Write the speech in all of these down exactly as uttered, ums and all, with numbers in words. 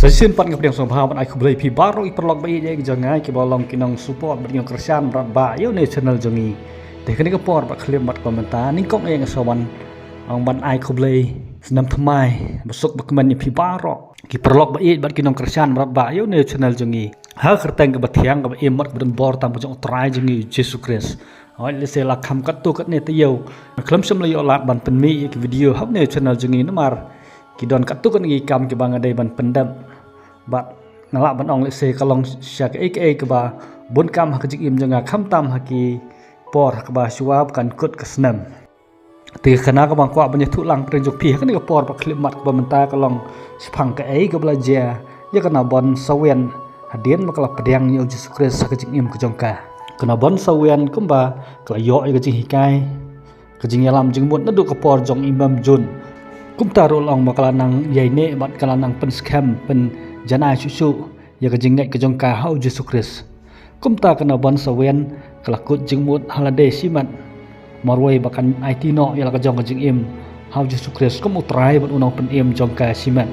Sa shisien pat nga pdiang sngewbha bad ai khublei phi baroh ki paralok ba ïeit jong nga kiba long ki nong support bad ki nong kyrshan mrad ba ïa une u channel jong ngi. Te kane ka por bad khlem bad komentar nyngkong eh nga sa wan ong ban ai khublei snem thymmai ba suk ba kmen ïa phi baroh ki paralok ba ïeit bad ki nong kyrshan mrad ba ïa une u channel jong ngi. Ha ka kyrteng kaba thiang kaba im bad kaba don bor tam ka jong U Trai jong ngi Jisu Khrist. Hooid, lehse la kham katto katne taïew nga khlem shym la ïoh lad ban pynmih ïa ki video ha une u channel jong ngi namar ki don katto katne ki kam kiba nga dei ban pyndep. Bad nga lah ban ong lehse ka long sha kaei kaei kaba bun kam ha ka jingim jong nga khamtam ha ki por ha kaba shuwa ba kan kut ka snem. Te ka kane kaba nga kwah ban ïathuh lang pyrshah jong phi ha kane ka por ba khlem bad kaba mynta ka long shaphang kaei kaba la jia ïa ka Nabon Sawien hadien ba ka la pdiang ïa U Jisu Khrist ha ka jingim ka jong ka. Ka Nabon Sawien kumba ka la ïoh ïa ka jinghikai, ka jingïalam jingmut naduh ka por jong i Mem Jun. Kumta ruh long ba ka la nang ïaineh bad ka la nang pynskhem pynjanai shuh shuh ïa ka jingngeit ka jong ka ha U Jisu Khrist. Kumta ka Nabon Sawien ka la kut jingmut ha lade shimet marwei ba kan aiti noh ïa la ka jong ka jingim ha U Jisu Khrist kum U Trai bad U Nongpynim jong ka shimet.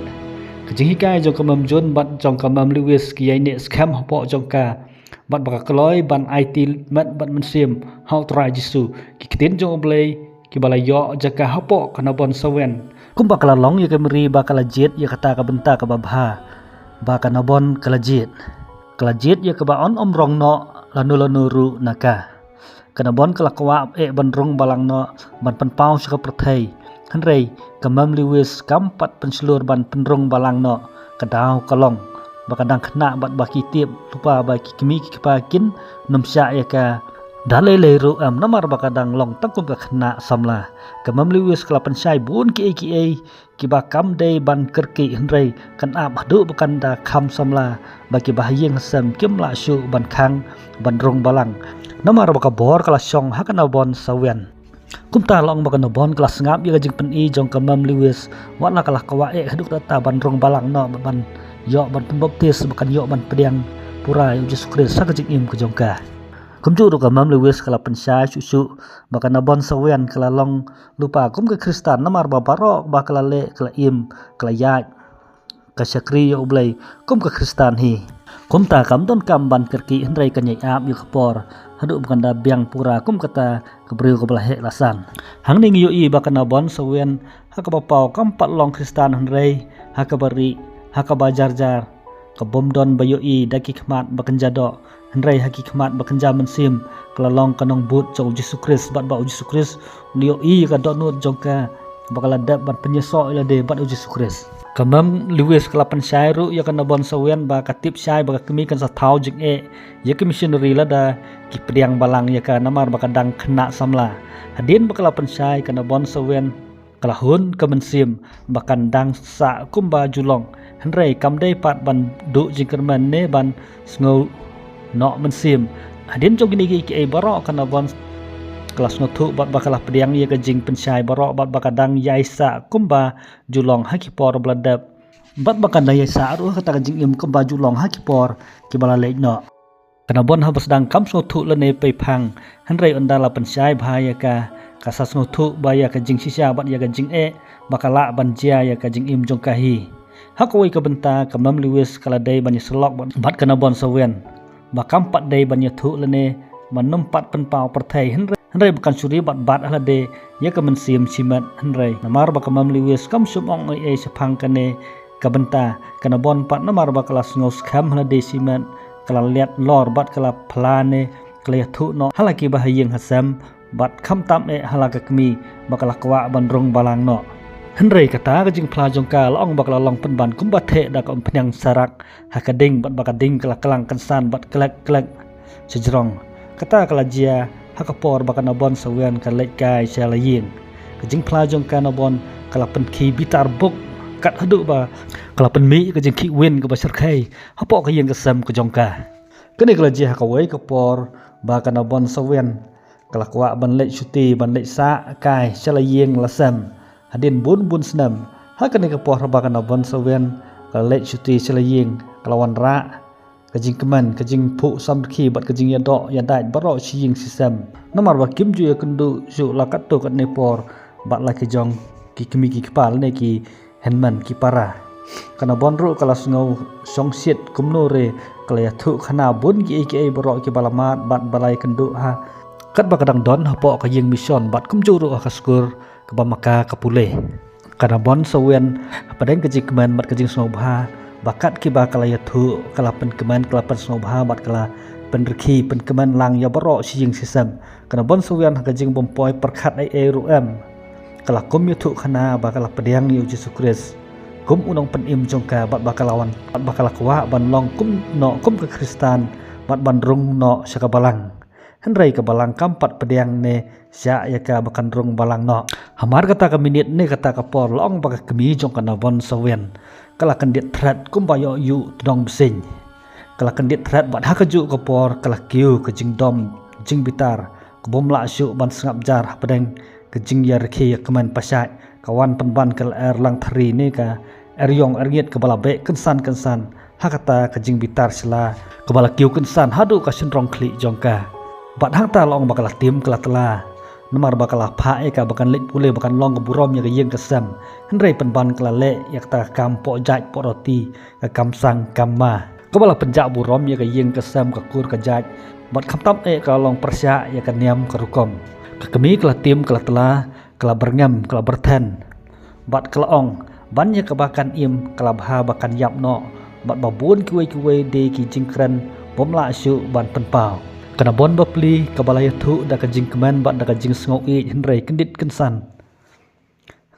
Ka jinghikai jong ka Mem Jun bad jong ka Mem Lewis ki ïaineh skhem hapoh jong ka bad ba ka kloi ban aiti met bad mynsiem ha U Trai Jisu. Ki ktien jong U Blei kiba la ïoh jaka hapoh ka Nabon Sawien. Kumba ka la long ïa ka Meri ba ka la jied ïa kata ka bynta kaba bha ba ka Nabon ka la jied. Ka la jied ïa kaba yn ym rong noh lano lano ruh na ka. Ka Nabon ka la kwah eh ban rung balang noh ban pynpaw sha ka pyrthei. Hynrei ka Mem Lewis kam pat pynshlur ban pynrung balang noh. Ka daw ka long ba ka dang khynnah bad ba ki tip lypa ba ki kmie ki kpa kin nym shah ïa ka da lei lei ruh em namar ba ka dang long tang kum ka khynnah samla. Ka Mem Lewis ka la pynshai bun kiei kiei kiba kam dei ban kyrkieh hynrei kan ap haduh ba kan da kham samla ba kiba ha ïing ha sem kim lah shuh ban khang ban rung balang. Namar ba ka bor ka la shong ha ka Nabon Sawien. Kumta la ong ba ka Nabon ka la sngap ïa ka jingpyni jong ka Mem Lewis wat la ka la kwah eh haduh katta ban rung balang noh ban ïoh ban pynbaptis ba kan ïoh ban pdiang pura ïa U Jisu Khrist ha ka jingim ka jong ka. Kumjuh ruh ka Mem Lewis ka la pynshai shuh shuh ba ka Nabon Sawien ka la long lypa kum ka Khristan namar ba baroh ba ka la leh ka la im ka la ïaid ka shakri ïa U Blei kum ka Khristan hi. Kumta kam don kam ban kyrkieh hynrei kan ïai ap ïa ka por haduh ba kan da biang pura kum kata ka briew kaba la heh la san. Hangne ngi ïohi ba ka Nabon Sawien ha kaba paw kam pat long Khristan hynrei ha kaba rieh ha kaba jar jar ka bym don ba ïohi da ki khmat ba kynja doh hynrei ha ki khmat ba kynja mynsiem ka la long ka nongbud jong U Jisu Khrist bad ba U Jisu Khrist u la ïohi ïa ka dohnud jong ka ba ka la dep ban pynïasoh ïa lade bad U Jisu Khrist. Ka Mem Lewis ka la pynshai ruh ïa ka Nabon Sawien ba ka tip shai ba ka kmie kan sa thaw jingeh ïa ka missionary lada ki pdiang balang ïa ka namar ba ka dang khynnah samla. Hadien ba ka la pynshai ka Nabon Sawien ka la hun ka mynsiem ba kan dang sah kumba ju long. Hynrei kam dei pat ban duh jingkyrmen ne ban sngew noh mynsiem. Hadien jong kine kiei kiei baroh ka Nabon ka la sngewthuh bad ba ka la pdiang ïa ka jingpynshai baroh bad ba ka dang ïai sah kumba ju long ha ki por ba la dep. Bad ba kan dang ïai sah ruh ha kata ka jingim kumba ju long ha ki por kiba la leit noh. Ka Nabon haba sdang kam sngewthuh lane pei phang hynrei ynda la pynshai bha ïa ka ka sa sngewthuh ba ïa ka jingshisha bad ïa ka jingeh ba ka lah ban jia ïa ka jingim jong ka hi. Ha kawei ka bynta ka Mem Lewis ka la dei ban ïasyllok bad ka Nabon Sawien ba kam pat dei ban ïathuh lane ban nym pat pynpaw pyrthei hynrei hynrei ba kan shu ri bad bat ha lade ïa ka mynsiem shimet hynrei namar ba ka Mem Lewis kam shym ong ei ei shaphang kane ka bynta ka Nabon pat namar ba ka la sngew skhem ha lade shimet ka la liat lor bad ka la phla ne ka la ïathuh noh ha la kiba ha ïing ha sem bad khamtam eh ha la ka kmie ba ka la kwah ban rung balang noh. Hynrei kata ka jingphla jong ka la ong ba ka la long pynban kumba theh da ka umphniang sarak ha ka ding bad ba ka ding ka la klang kynsan bad klek klek. Shajrong kata ka la jia ha ka por ba ka Nabon Sawien ka leit kai sha la ïing. Ka jingphla jong ka Nabon ka la pynkhih bitar buk kat haduh ba ka la pynmih ka jingkhih win kaba shyrkhei hapoh ka ïing ka sem ka jong ka. Kane ka la jia ha kawei ka por ba ka Nabon Sawien ka la kwah ban leit shuti ban leit sah kai sha la ïing la sem. Hadien bun bun snem ha kane ka por ba ka Nabon Sawien ka la leit shuti sha la ïing ka la wanrah ka jingkmen ka jingphuh samrkhie bad ka jingïadoh ïadait baroh shi ïing shi sem. Namar ba kim ju ïakynduh shuh la katto katne por bad la ki jong ki kmie ki kpa lane ki hynmen ki para. Ka Nabon ruh ka la sngew shongshit kumno re ka la ïathuh khana bun kiei kiei baroh kiba la mad bad ba la ïakynduh ha katba ka dang don hapoh ka ïing mission bad kumjuh ruh ha ka skur kaba ma ka ka pule. Ka Nabon Sawin hapdeng ka jingkmen bad ka jingsngewbha ba kat kiba ka la ïathuh ka la pynkmen, ka la pynsngewbha bad ka la pynrkhie pynkmen lang ïa baroh shi ïing shi sem. Ka Nabon Sawin ha ka jingbym poi pyrkhat ei ei ruh em, ka la kum ïathuh khana ba ka la pdiang ïa u Jisu Khrist kum u nongpynim jong ka bad ba ka la wan bad ba ka la kwah ban long kum noh kum ka Khristan bad ban rung noh sha ka balang. Hynrei ka balang kam pat pdiang ne shah ïa ka ba kan rung balang noh. Hamar kata ka minit ne kata ka por la ong ba ka kmie jong ka Nabon Sawin ka la kyndit thret kumba ïoh ïuh tdong bseiñ. Ka la kyndit thret bad ha kajuh ka por ka la kiew ka jingdom jingbitar ka bym lah shuh ban sngap jar hapdeng ka jingïarkhie ïakmen pashai. Ka wan pynban ka lyer langthari ne ka erïong erngit kaba la beh kynsan kynsan ha kata ka jingbitar sla kaba la kiew kynsan haduh ka shynrong khlieh jong ka. Bad hangta la ong ba ka la tim ka la tla namar ba ka la phah ïa ka ba kan leit pule ba kan long ka burom ïa ka ïing ka sem. Hynrei pynban ka la leh ïa kata ka kam poh jait poh roti, ka kam sang kam ma kaba la pynjah burom ïa ka ïing ka sem, ka kur ka jait bad khamtam eh ka la long pyrshah ïa ka niam ka rukom. Ka kmie ka la tim ka la tla, ka la byrngem ka la byrthen bad ka la ong ban ïa kaba kan im ka la bha ba kan ïap noh bad ba bun kiwei kiwei de ki jingkren bym lah shuh ban pynpaw. Ka Nabon bapli kaba la ïathuh da ka jingkmen bad da ka jingsngew ïeit hynrei kyndit kynsan.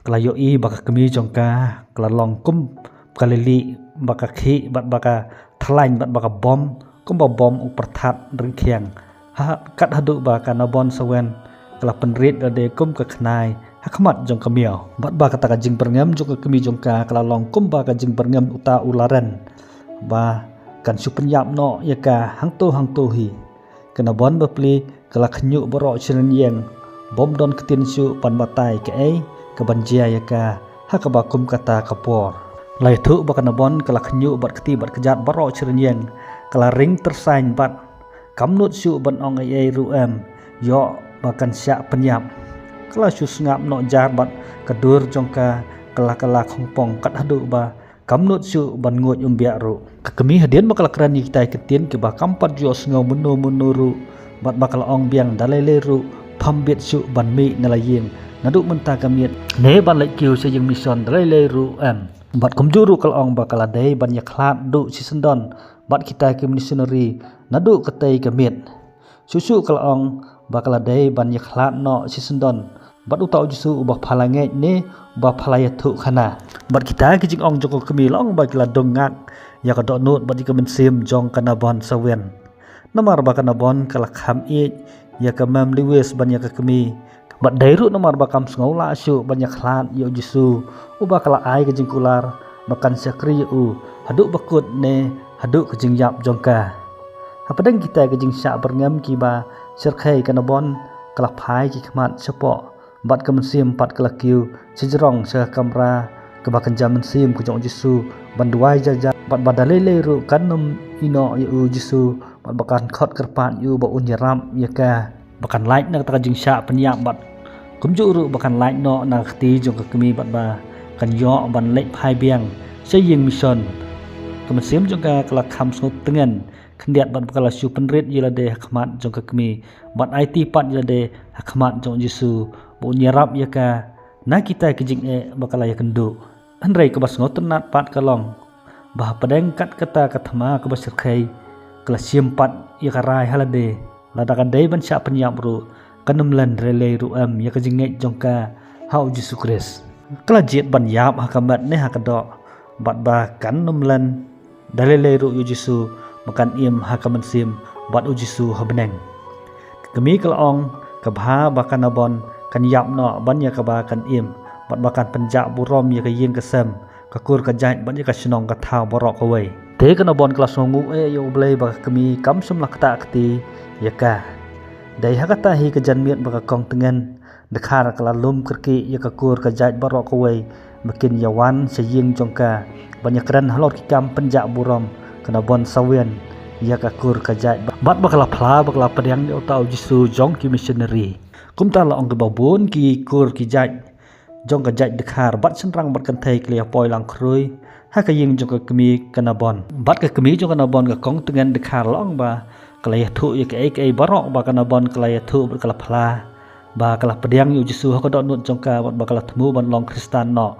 Ka la ïohi ba ka kmie jong ka ka la long kum ka lili ba ka khih bad ba ka thlaiñ bad ba ka bom kumba bom u pyrthat ryngkhiang. Ha kat haduh ba ka Nabon Sawin ka la pynrit lade kum ka khnai ha khmat jong ka miaw bad ba kata ka jingbyrngem jong ka kmie jong ka ka la long kumba ka jingbyrngem uta u laren ba kan shu pynïap noh ïa ka hangto hangto hi. Ka Nabon bapli ka la khynñiuh baroh shi rynïeng, bym don ktien shuh ban batai kaei kaban jia ïa ka ha kaba kum kata ka por. La ïathuh ba ka Nabon ka la khynñiuh bad kti bad kjat baroh shi rynïeng, ka la ring tyrsain bad kam nud shuh ban ong ei ei ruh em, ïoh ba kan shah pynïap. Ka la shu sngap noh jar bad ka dur jong ka ka la ka la khongpong kat haduh ba kam nud shuh ban nguid umbiah ruh. Ka kmie hadien ba ka la kren ïa kitai ki ktien kiba kam pat ju ïohsngew mynno mynno ruh bad ba ka la ong biang da lei lei ruh, pham bit shuh ban mih na la ïing naduh mynta ka miet ne ban leit kiew sha ïing mission da lei lei ruh em. Bad kumjuh ruh ka la ong ba ka la dei ban ïakhlad duh shisyndon bad kitai ki missionary naduh katei ka miet. Shuh shuh ka la ong ba ka la dei ban ïakhlad noh shisyndon bad uta u Jisu uba pha la ngeit ne uba pha la ïathuh khana. Bad kita ki jingong jong ka kmie la ong ba ki la dung ngak ïa ka dohnud bad ïa ka mynsiem jong ka Nabon Sawin. Namar ba ka Nabon ka la kham ïeit ïa ka Mem Lewis ban ïa ka kmie. Bad dei ruh namar ba kam sngew lah shuh ban ïakhlad ïa u Jisu uba ka la ai ka jingkular ba kan shakri ïa u haduh ba kut ne haduh ka jingïap jong ka. Hapdeng kitai ka jingshah byrngem kiba shyrkhei ka Nabon ka la phai ki khmat shapoh bad ka mynsiem pat ka la kiew shajrong sha ka kamra kaba kynja mynsiem ka jong u Jisu ban duwai jar jar bad ba da lei lei ruh kan nym ïehnoh ïa u Jisu bad ba kan khot kyrpad ïa u ba un ïarap ïa ka ba kan lait na kata ka jingshah pynïap bad kumjuh ruh ba kan lait noh na ka kti jong ka kmie bad ba kan ïoh ban leit phai biang sha ïing mission. Ka mynsiem jong ka ka la kham sngewtngen khyndiat bad ba ka la shu pynrit ïa lade ha khmat jong ka kmie bad aiti pat ïa lade ha khmat jong u Jisu ba un ïarap ïa ka na kitai ki jingeh ba ka la ïakynduh. Hynrei kaba sngewtynnat pat ka long ba hapdeng kat kata ka thma kaba shyrkhei ka la shim pat ïa ka rai ha lade, lada ka dei ban shah pynïap ruh kan nym len lei lei ruh em ïa ka jingngeit jong ka ha u Jisu Khrist. Ka la jied ban ïap ha ka met ne ha ka doh bad ba kan nym len da lei lei ruh ïa u Jisu ba kan im ha ka mynsiem bad u Jisu ha bneng. Ka kmie ka la ong ka bha ba ka Nabon kan ïap noh ban ïa kaba kan im bad ba kan pynjah burom ïa ka ïing ka sem, ka kur ka jait bad ïa ka shnong ka thaw baroh kawei. Te ka Nabon ka la sngewnguh eh ïa U Blei ba ka kmie kam shym la ktah kti ïa ka. Dei ha kata hi ka janmiet ba ka kong tngen dkhar ka la lum kyrkieh ïa ka kur ka jait baroh kawei ba kin ïa wan sha ïing jong ka ban ïa kren halor ki kam pynjah burom. Ka Nabon sawien ïa ka kur ka jait bad ba ka la phla ba ka la pdiang ïa uta u Jisu jong ki missionary. Kumta la ong kiba bun ki kur ki jait jong ka jait dkhar bad shynrang bad kynthei ki la ïa poi lang khrui ha ka ïing jong ka kmie ka Nabon. Bad ka kmie jong ka Nabon, ka kong tngen dkhar, la ong ba ka la ïathuh ïa kaei kaei baroh ba ka Nabon ka la ïathuh bad ka la phla ba ka la pdiang ïa u Jisu ha ka dohnud jong ka bad ba ka la thmu ban long Khristan noh.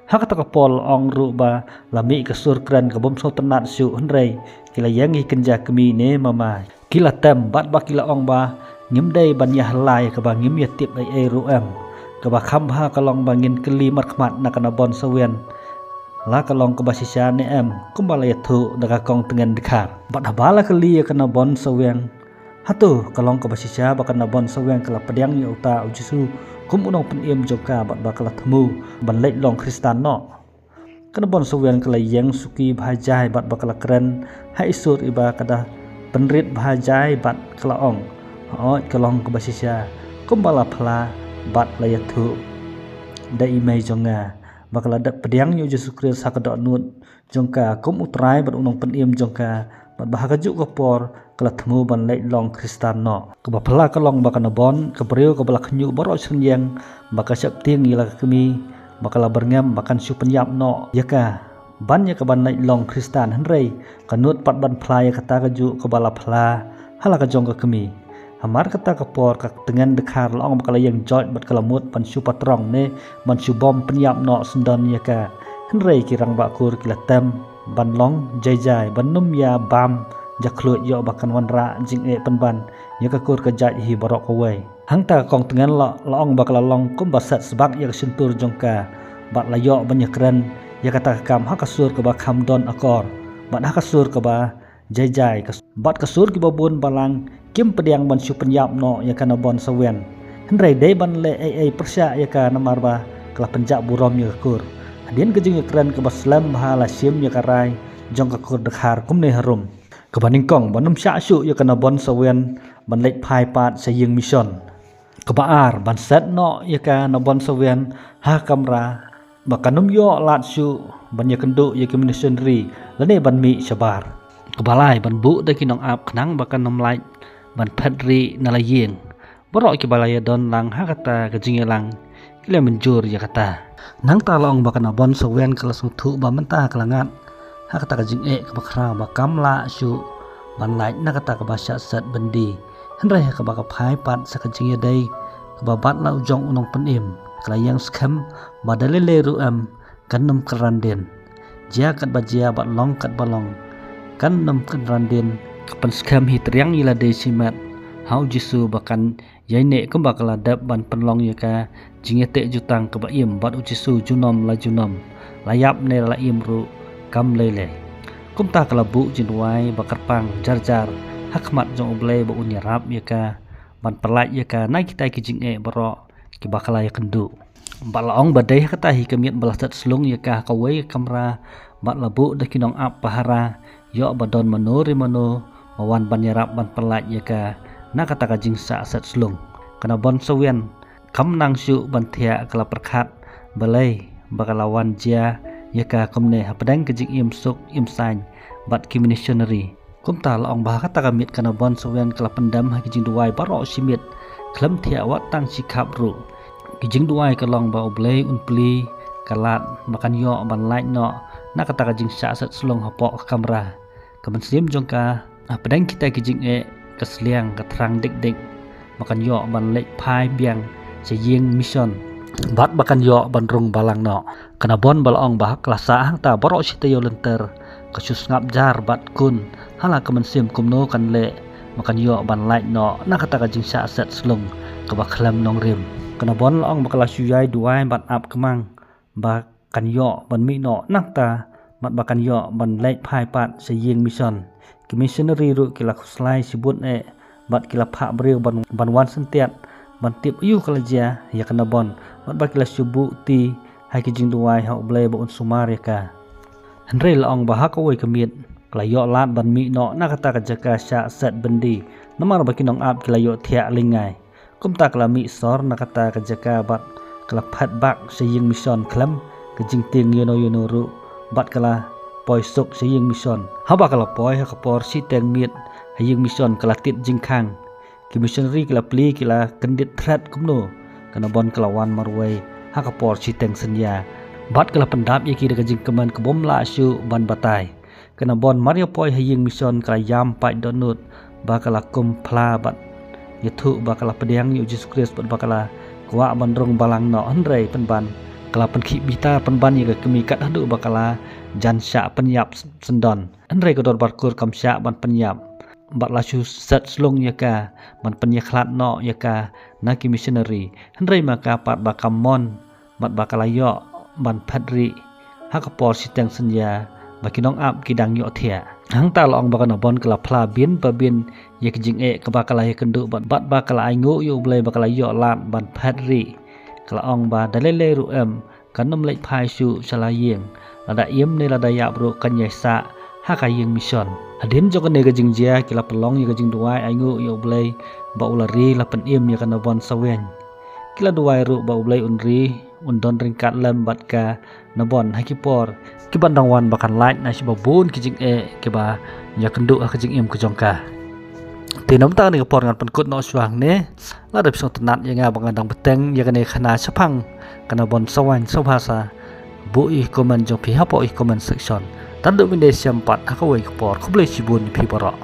Ha kata ka por la ong ruh ba la mih ka sur kren ka bym sngewtynnat shuh, hynrei ki la ïeng hi kynja kmie ne mama. Ki la tem bad ba ki la ong ba ngim dei ban ïa hala ïa kaba ngim ïa tip ei ei ruh em. Kaba kham bha ka long ba ngin kylli markhmat na ka Nabon Sawian la ka long kaba shisha ne em, kumba la ïathuh da ka kong tngen dkhar. Bad haba la kylli ïa ka Nabon Sawian, hato ka long kaba shisha ba ka Nabon Sawian ka la pdiang ïa uta u Jisu kum u nongpynim jong ka bad ba ka la thmu ban leit long Khristan noh? Ka Nabon Sawian ka la ïeng suki bha jai bad ba ka la kren ha i sur iba ka da pynrit bha jai bad ka la ong, hooid, ka long kaba shisha kumba la phla bad la ïathuh da i mei jong nga ba ka la dep pdiang ïa u Jisu Khrist ha ka dohnud jong ka kum u Trai bad u nongpynim jong ka bad ba ha kajuh ka por ka la thmu ban leit long Khristan noh. Kaba phla ka long ba ka Nabon, ka briew kaba la khñiuh baroh shynñiang ba ka sheptieng ïa la ka kmie, ba ka la byrngem ba kan shu pynïap noh ïa ka ban ïa ka ban leit long Khristan, hynrei ka nud pat ban phla ïa kata kajuh kaba la phla ha la ka jong ka kmie. Hamar kata ka por ka tngen dkhar la ong ba ka la ïeng joit bad ka la mut ban shu patrong ne ban shu bom pynïap noh syndon ïa ka. Hynrei ki rangbah kur ki la tem ban long jai jai ban nym ïa bam jakhluid ïoh ba kan wanrah jingeh pynban ïa ka kur ka jait hi baroh kawei. Hangta ka kong tngen la, la ong ba ka la long kumba set sbak ïa ka shyntur jong ka bad la ïoh ban ïa kren ïa kata ka kam ha ka sur kaba kham don akor bad ha ka sur kaba jai jai, ka, bad ka sur kiba bun balang kim pdiang ban shu pynïap noh ïa ka Nabon Sawian. Hynrei dei ban leh ei ei pyrshah ïa ka namar ba ka la pynjah burom ïa ka kur. Hadien ka jingïakren kaba slem bha la shim ïa ka rai jong ka kur dkhar kumne harum. Kaba nyngkong, ban ym shah shuh ïa ka Nabon Sawian ban leit phai pat sha ïing mission. Kaba ar, ban set noh ïa ka Nabon Sawian ha kamra ba kan ym ïoh lad shuh ban ïakynduh ïa ki missionary lane ban mih shabar. Kaba lai, ban buh da ki nongap khnang ba kan ym lait ban phet rieh na la ïing. Baroh kiba la ïadon lang ha kata ka jingïalang ki la mynjur ïa kata. Nangta la ong ba ka Nabon Sawian ka la sngewthuh ba mynta ka la ngat ha kata ka jingeh kaba khraw ba kam lah shuh ban lait na kata kaba shah set byndi. Hynrei ha kaba ka phai pat sha ka jingïadei kaba bad la u jong u nongpynim, ka la ïeng skhem ba da lei lei ruh em kan ym kynran dien. Jia katba jia bad long katba long, kan ym kynran dien. Ka pynskhem hi triang ïa lade shimet ha u Jisu ba kan ïaineh kumba ka la dep ban pynlong ïa ka jingïateh jutang kaba im bad u Jisu junom la junom, la ïap ne la im ruh kam lei lei. Kumta ka la buh jingduwai ba kyrpang jar jar ha khmat jong U Blei ba un ïarap ïa ka ban pyllait ïa ka na kitai ki jingeh baroh kiba ka la ïakynduh. Bad la ong ba dei ha kata hi ka miet ba la set slung ïa ka ha kawei ka kamra bad la buh da ki nongap pahara ïoh ba don mano re mano ba wan ban ïarap ban pyllait ïa ka na kata ka jingshah set slung. Ka Nabon Sawian kam nang shuh ban thiah, ka la pyrkhat balei ba ka la wan jia ïa ka kumne hapdeng ka jingim suk im saiñ bad ki missionary. Kumta la ong ba ha kata ka miet ka Nabon Sawian ka la pyndem ha ki jingduwai baroh shi miet khlem thiah wat tang shi khap ruh. Ki jingduwai ka long ba U Blei un plie ka lad ba kan ïoh ban lait noh na kata ka jingshah set slung hapoh ka kamra. Ka mynsiem jong ka hapdeng kita ki jingeh ka sliang ka thrang dik dik ba kan ïoh ban leit phai biang sha ïing mission bad ba kan ïoh ban rung balang noh. Ka Nabon ba la ong ba ha ka la sah hangta baroh shi taïew lynter, ka shu sngap jar bad khun ha la ka mynsiem kumno kan leh ba kan ïoh ban lait noh na kata ka jingshah set slung kaba khlem nongrim. Ka Nabon la ong ba ka la shu ïai duwai bad ap kmang ba kan ïoh ban mih noh nangta bad ba kan ïoh ban leit phai pat sha ïing mission. Ki missionary ruh ki la khuslai shibun eh bad ki la phah briew ban, ban wan syntiat ban tip aïu ka la jia ïa ka Nabon bad ba ki la shu buh ti ha ki jingduwai ha U Blei ba un sumar ïa ka. Hynrei la ong ba ha kawei ka miet ka la ïoh lad ban mih noh na kata ka jaka shah set byndi namar ba ki nongap ki la ïoh thiah lyngngai. Kumta ka la mih sor na kata ka jaka bad ka la phet bak sha ïing mission khlem ka jingtieng ïano ïano ruh bad ka la poi suk sha ïing mission. Haba ka la poi ha ka por shiteng miet ha ïing mission ka la tied jingkhang. Ki missionary ki la plie, ki la kyndit thret kumno ka Nabon ka la wan marwei ha ka por shiteng synñia. Bad ka la pyndap ïa ki da ka jingkmen ka bym lah shuh ban batai. Ka Nabon mar ïa poi ha ïing mission ka la ïam paid dohnud ba ka la kum phla bad ïathuh ba ka la pdiang ïa u Jisu Khrist bad ba ka la kwah ban rung balang noh, hynrei pynban ka la pynkhih bitar pynban ïa ka kmie kat haduh ba ka la jan shah pynïap syndon. Hynrei ka dorbar kur kam shah ban pynïap bad la shu set slung ïa ka ban pynïakhlad noh ïa ka na ki missionary. Hynrei ma ka pat ba ka mon bad ba ka la ïoh ban phet rieh ha ka por shiteng synñia ba ki nongap ki dang ïohthiah. Hangta la ong ba ka Nabon ka la phla bun ba bun ïa ka jingeh kaba ka la ïakynduh bad, bad ba ka la ainguh ïa U Blei ba ka la ïoh lad ban phet rieh. Ka la ong ba da lei lei ruh em kan ym leit phai shuh sha la ïing. Lada im ne lada ïap ruh kan ïai sah ha ka ïing mission. Hadien jong kane ka jingjia ki la pynlong ïa ka jingduwai ainguh ïa U Blei ba u la ri la pynim ïa ka Nabon Sawaiñ. Ki la duwai ruh ba U Blei un ri, un don ryngkat lem bad ka Nabon ha ki por ki ban dang wan ba kan lait na shiba bun ki jingeh kiba ïakynduh ha ka jingim ka jong ka. Te namar kane ka por ngan pynkut noh shuwa hangne. Lada phi sngewtynnat ïa nga ba nga dang bteng ïa kane ka khana shaphang ka Nabon Sawaiñ sngewbha sa buh ïa ki comment jong phi hapoh ïa ki comment section. Tang du mynne shem pat ha kawei ka por, khublei shibun ïa phi baroh.